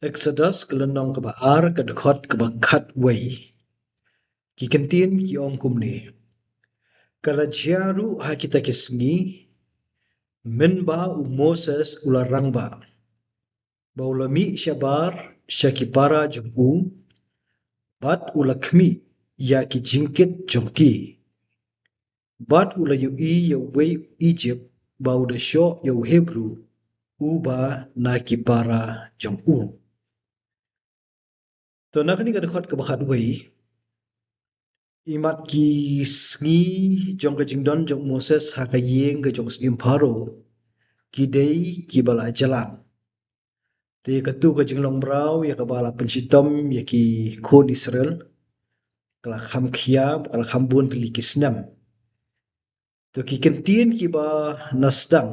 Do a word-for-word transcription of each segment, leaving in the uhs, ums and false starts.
Eksodus ka lynnong kaba ar, ka dkhot kaba khatwei. Ki kyntien ki ong kumne: Ka la jia ruh ha kita ki sngi, mynba u Moses u la rangbah, ba u la mih shabar sha ki para jong u, bad u la khmih ïa ki jingkit jong ki, bad u la ïohi ïa uwei u Ijipt ba u da shoh ïa u Hebru uba na ki para jong u. To na kane ka dkhot kaba khatwei, imat ki sngi jong ka jingdon jong u Moses ha ka ïing ka jong u syiem Pharaoh, ki dei kiba la jlan. Te katu ka jinglong mraw ïa kaba la pynshitom ïa ki khun Israel, ka la kham khia, ka la kham bun tylli ki snem. To ki kyntien kiba na sdang: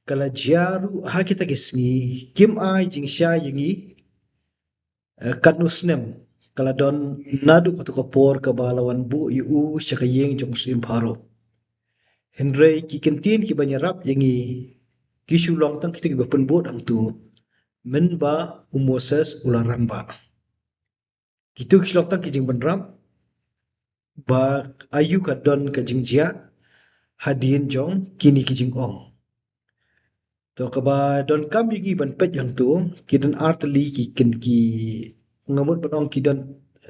Ka la jia ruh ha kita ki sngi, kim ai jingshai ïa ngi, eh, katno snem ka la don naduh katu ka por kaba la wan buh ïa u sha ka ïing jong u syiem Pharaoh. Hynrei ki kyntien kiban ïarap ïa ngi ki shu long tang kita kiba pynbud hangtu, mynba u Moses u la rangbah. Kitu ki shu long tang ki jingbynrap ba aïu ka don ka jingjia hadien jong kine ki jingong. To kaba donkam ïa ngi ban peit hangtu, ki don ar tylli ki kyn-, ki, nga mut ban ong ki don,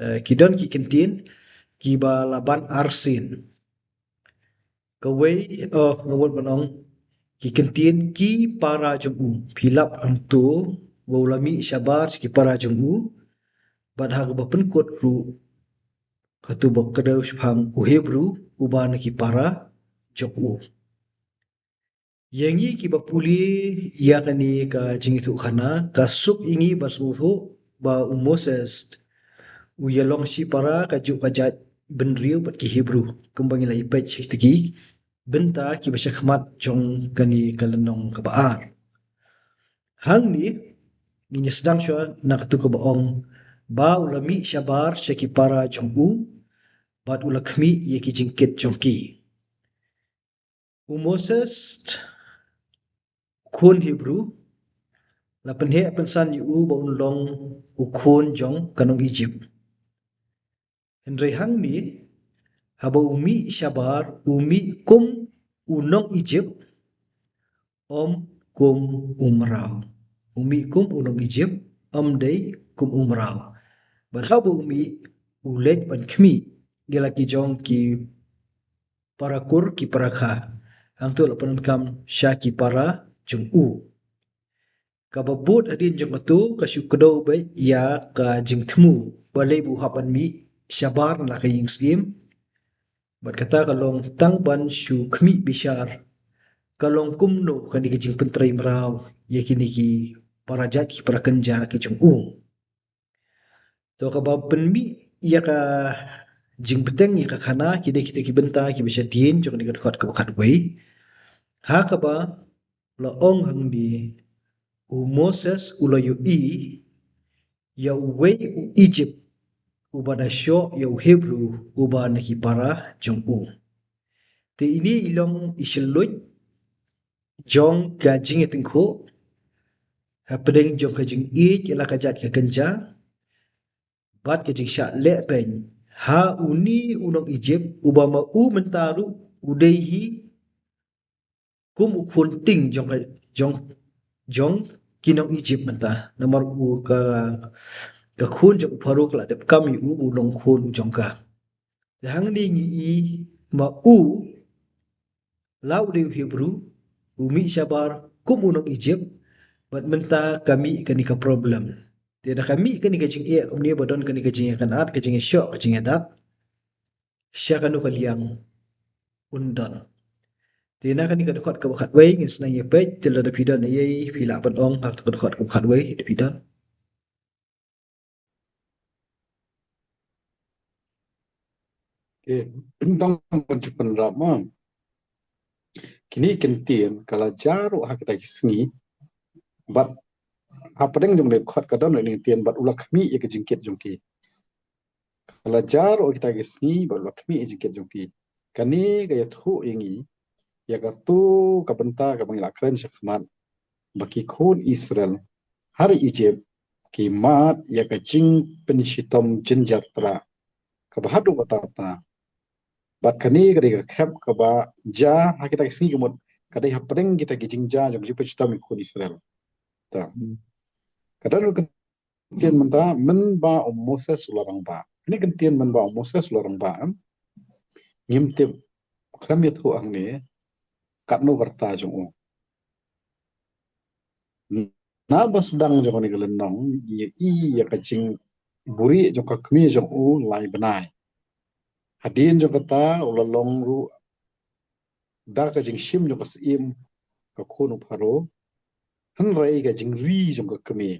eh, ki don ki kyntien kiba la ban arsien. Kawei, oh, nga mut ban ong, ki kyntien ki para jong u. Phi lap hangtu ba u la mih shabar sha ki para jong u, bad ha kaba pynkut ruh, katu ba kdew shaphang u Hebru uba na ki para jong u. Ïa ngi kiba pule ïa kane ka jingïathuhkhana, ka suk ïa ngi ban sngewthuh ba u Moses u ïalong shipara kajuh ka jaitbynriew bad ki Hebru, kumba ngi la ïa peit sha kita ki bynta kiba sha khmat jong kane ka lynnong kaba ar. Hangne ngin ïa sdang shuwa na katu kaba ong ba u la mih shabar sha ki para jong u, bad u la khmih ïa ki jingkit jong ki. U Moses, u khun Hebru, la pynheh pynsan ïa u ba un long u khun jong ka nong Ijipt. Hynrei hangne, haba u mih shabar, u mih kum u nong Ijipt, ym kum u mraw. U mih kum u nong Ijipt, ym dei kum u mraw. Bad haba u mih, u leit ban khmih ïa la ki jong ki para kur ki para kha. Hangtu la pyndonkam sha ki para jong u. Kaba bud hadien jong katu ka shu kdew beit ïa ka jingthmu balei ba u hap ban mih shabar na la ka ïing syiem. Bad kata ka long tang ban shu khmih bishar ka long kumno kane ka jingpyntrei mraw ïa kine ki para jait ki para kynja ki jong u. To kaba pynmih ïa ka jingbteng ïa ka khana, ki dei kita ki bynta kiba shadien jong kane ka dkhot kaba khatwei. Ha kaba la ong hangne, u Moses u la ïohi ïa uwei u Ijipt uba da shoh ïa u Hebru uba na ki para jong u. Te ine i long i shylluit jong ka jingïatyngkhuh hapdeng jong ka jingïeit ïa la ka jait ka kynja bad ka jingshah leh beiñ ha une u nong Ijipt, uba ma u mynta ruh u dei hi kum u khun tieng jong ka, jong, jong ki nong Ijipt mynta. Namar u ka, ka khun jong u Pharaoh ka la dep kam ïa u, u long khun u jong ka. Te hangne ngi i ma u, la u dei u Hebru, u mih shabar kum u nong Ijipt, bad mynta ka mih kane ka problem. Te da ka mih kane ka jingeh kumne ba don kane ka jingïakynad, ka jingïashoh, ka jingïadat, sha kano ka liang un don. Te na kane ka dkhot kaba khatwei ngin sdang ïa peit, te lada phi don eiei phi lah ban ong ha ka dkhot kaba khatwei, da phi don. Okey, tang ban shu pynrap ma. Kine ki kyntien, ka la jia ruh ha kita ki sngi, bad hapdeng jong kane ka dkhot ka don ruh kine ki kyntien, bad u la khmih ïa ki jingkit jong ki. Ka la jia ruh ha kita ki sngi, bad u la khmih ïa ki jingkit jong ki. Kane ka ïathuh ïa ngi ïa katu ka bynta kaba ngi la kren shakhmat, ba ki khun Israel ha ri Ijipt ki mad ïa ka jingpynshitom jynjar tla kaba haduh katta katta. Bad kane ka dei ka khep kaba jia ha kita ki sngi, ka mut ka dei hapdeng kita ki jingjia jong ka jingpynshitom ïa ki khun Israel. Ta. Hmm. Ka don ka ktien mynta, mynba u Moses u la rangbah. Kane ka ktien mynba u Moses u la rangbah, em? Ngim tip, khlem ïathuh hangne katno ka rta jong u. Naba sdang jong kane ka lynnong, ngi ïohi ïa ka jingbuhrieh jong ka kmie jong u lai bnai. Hadien jong kata u la long ruh da ka jingshim jong ka syiem ka khun u Pharaoh, hynrei ka jingri jong ka kmie.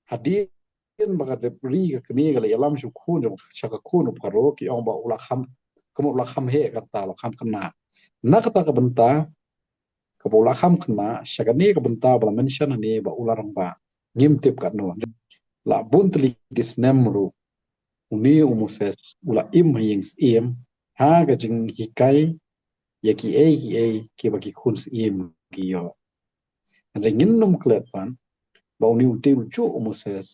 Hadien ba ka dep ri ka kmie, ka la ïalam sha u khun jong, sha ka khun u Pharaoh, ki ong ba u la kham, ka mut u la kham heh kata, u la kham khynnah. Na kata ka bynta, kaba u la kham khynnah, sha kane ka bynta ba la mention hangne ba u la rangbah, ngim tip katno. La bun tylli ki snem ruh, une u Moses u la im ha ïing syiem ha ka jinghikai ïa kiei kiei kiba ki khun syiem ki ïoh. Hynrei ngin nym klet pat ba une u dei u juh u Moses,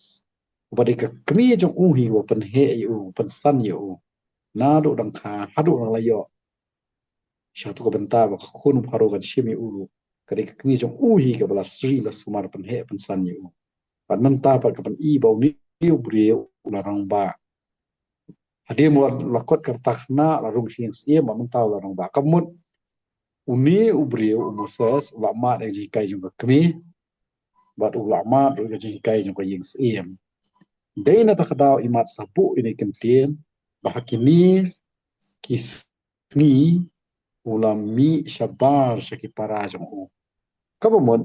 uba dei ka kmie jong u hi uba pynheh ïa u, pynsan ïa u, naduh dang kha haduh dang la ïoh sha kato ka bynta ba ka khun u Pharaoh kan shim ïa u ruh. Ka dei ka kmie jong u hi kaba la sri, la sumar, pynheh pynsan ïa u. Bad mynta pat ka pyni ba une u briew u la rangbah. Hadien ba u la kot ka rta khynnah, la rung sha ïing syiem, bad mynta u la rangbah. Ka mut une u briew u Moses u la mad ïa ka jinghikai jong ka kmie, bad u la mad ruh ïa ka jinghikai jong ka ïing syiem. Dei na kata ka daw i mat sa buh ïa kane ka ktien ba ha kine ki sngi u la mih shabar sha ki para jong u. Kaba mut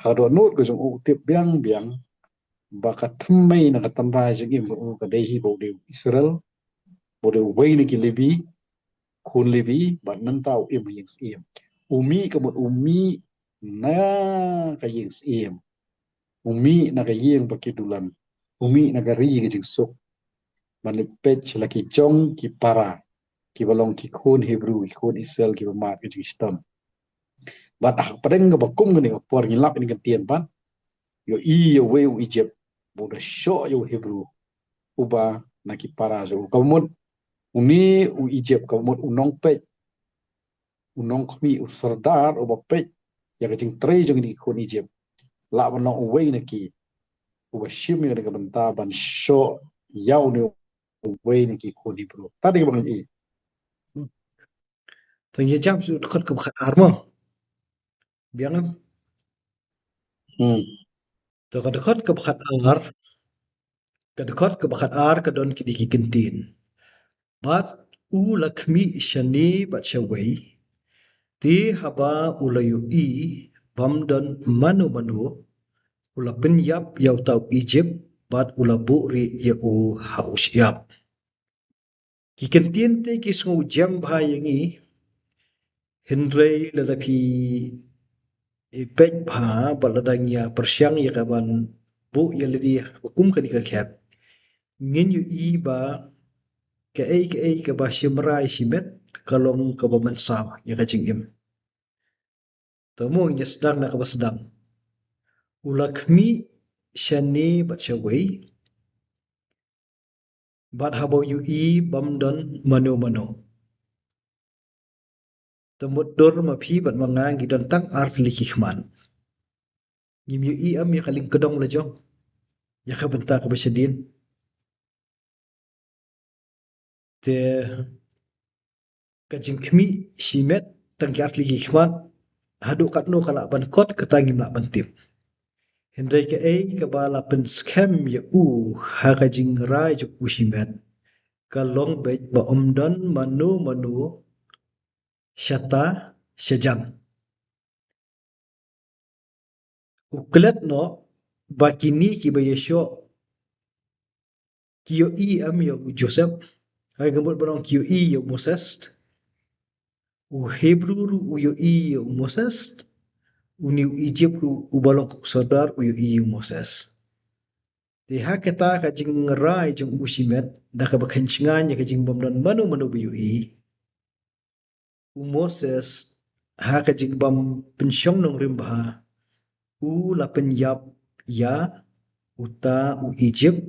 ha ka dohnud ka jong u, u tip biang biang ba ka thymmei na ka tynrai jingim jong u ka dei hi ba u dei u Israel, ba u dei uwei na ki Lebi, khun Lebi, bad mynta u im ha ïing syiem. U mih, ka mut u mih na ka ïing syiem. U mih na ka ïing ba ki dulan. U mih na ka ri ka jingsuk. Ban leit peit sha la ki jong ki para, kiba long ki khun Hebru, ki khun Israel, kiba mad ka jingshitom. Bad hapdeng kaba kum kane ka por, ngi lap ïa kane ka ktien pat, ïohi ïa uwei u Ijipt ba u da shoh ïa u Hebru uba na ki para jong u. Kaba mut une u Ijipt, kaba mut u nongpeit, u nongkhmih, u sordar uba peit ïa ka jingtrei jong kine ki khun Ijipt, lah ban long uwei na ki uba shim ïa kane ka bynta ban shoh ïa une uwei na ki khun Hebru. Ta dei kaba ngi ïohi. Hmm. To ngin ïa jam sha ka dkhot kaba khatar mo. Biang em? Hmm. To ka dkhot kaba khatar, ka dkhot kaba khatar ka don kine ki kyntien: Bad u la khmih shane bad shawei, te haba u la ïohi bym don mano mano, u la pynïap ïa uta u Ijipt bad u la buhrieh ïa u ha u shyiap. Ki kyntien te ki sngew jem bha ïa ngi, hynrei lada phi peit bha bad lada ngi ïa pyrshang ïa ka ban buh ïa lade kum kane ka khep, ngin ïohi ba kaei kaei kaba shim rai shimet ka long kaba mynsaw ïa ka jingim. To mo ngin ïa sdang na kaba sdang. U la khmih shane bad shawei, bad haba u ïohi bym don mano mano. Te mutdur ma phi bad ma nga ngi don tang ar tylli ki khmat. Ngim ïohi em ïa ka lyngkdong la jong ïa ka bynta kaba shadien. Te ka jingkhmih shimet tang ki ar tylli ki khmat, haduh katno ka lah ban kot, kata ngim lah ban tip. Hynrei kaei kaba la pynskhem ïa u ha ka jingrai jong u shimet ka long beit ba ym don mano mano shata shajan. U klet noh ba kine kiba ïashoh ki ïohi em ïa u Joseph, ha ka mut ba long ki ïohi ïa u Moses. U Hebru ruh u ïohi ïa u Moses. Une u Ijipt ruh uba long u sordar u ïohi ïa u Moses. Te ha kata ka jingrai jong u shimet, da kaba khein shngain ïa ka jingbym don mano mano ba ïohi, u Moses, ha ka jingbym pynshong nongrim bha, u la pynïap ïa uta u Egypt,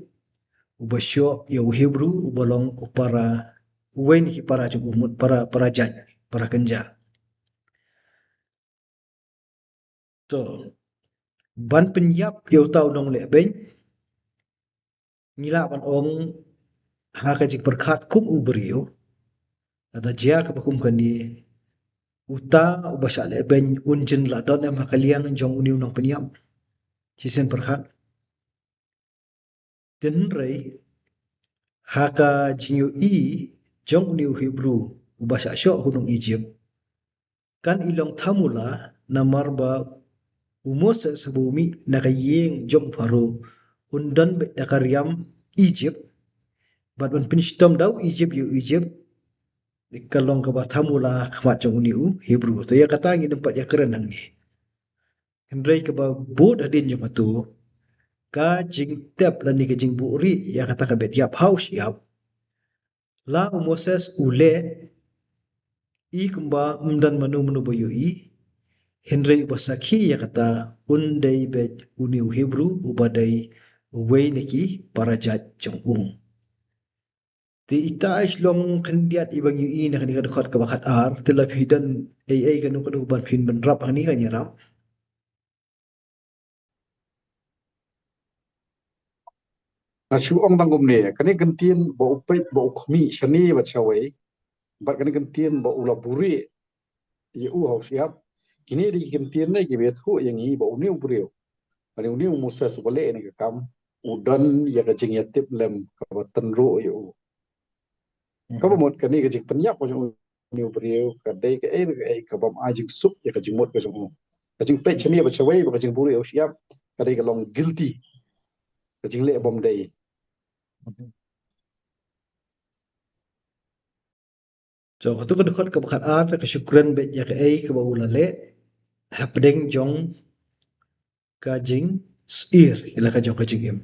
uba shoh ïa u Hebru, uba long u para, uwei na ki para jong u, mut para, para jait, para kynja. To, ban pynïap ïa uta u nonglehbeiñ, ngi lah ban ong ha ka jingpyrkhat kum u briew, lada jia kaba kum kane, uta uba shah lehbeiñ un jin lah don em ha ka liang jong une u nongpynïap? Shisien pyrkhat. Hynrei ha ka jingïohi jong une u Hebru uba shah shoh ha u nong Egypt, kan i long thamula, namar ba u Moses haba u mih na ka ïing jong u Pharaoh, un don beit da ka riam Egypt, bad ban pynshitom da u Egypt ïa u Egypt, ka long kaba thamula ha khmat jong une u Hebru. To, ïa kata ngin ym pat ïakren hangne. Hynrei kaba bud hadien jong kato, ka jingtep lane ka jingbuhrieh ïa kata ka bet ïap ha u shyiap, la u Moses u leh i kumba ym don mano mano ba ïohi, hynrei uba sakhi ïa kata un dei beit une u Hebru uba dei uwei na ki para jait jong u. Te ita i shlong khyndiat iba ngi ïohi na kane ka dkhot kaba khatar, te la phi don ei ei kano kano ban phin bynrap hangne, kan ïarap? Nga shu ong tang kumne, kane ka ktien ba u peit ba u khmih shane bad shawei, bad kane ka ktien ba u la buhrieh ïa u ha u shyiap, kine dei ki ktien ne kiba ïathuh ïa ngi ba une u briew, lane une u Moses uba leh ïa kane ka kam, u don ïa ka jingïatip lem kaba tynruh ïa u. Hmm. Kaba mut kane ka jingpynïap ka jong une u briew ka dei kaei re kaei ka bym ai jingsuk ïa ka jingmut ka jong u. Ka jingpeit shane bad shawei bad ka jingbuhrieh ha u shyiap, ka dei ka long guilty, ka jingleh bym dei. Hmm. So, kato ka dkhot kaba khatar ka shu kren beit ïa kaei kaba u la leh hapdeng jong ka jingsyier, ïa la ka jong ka jingim.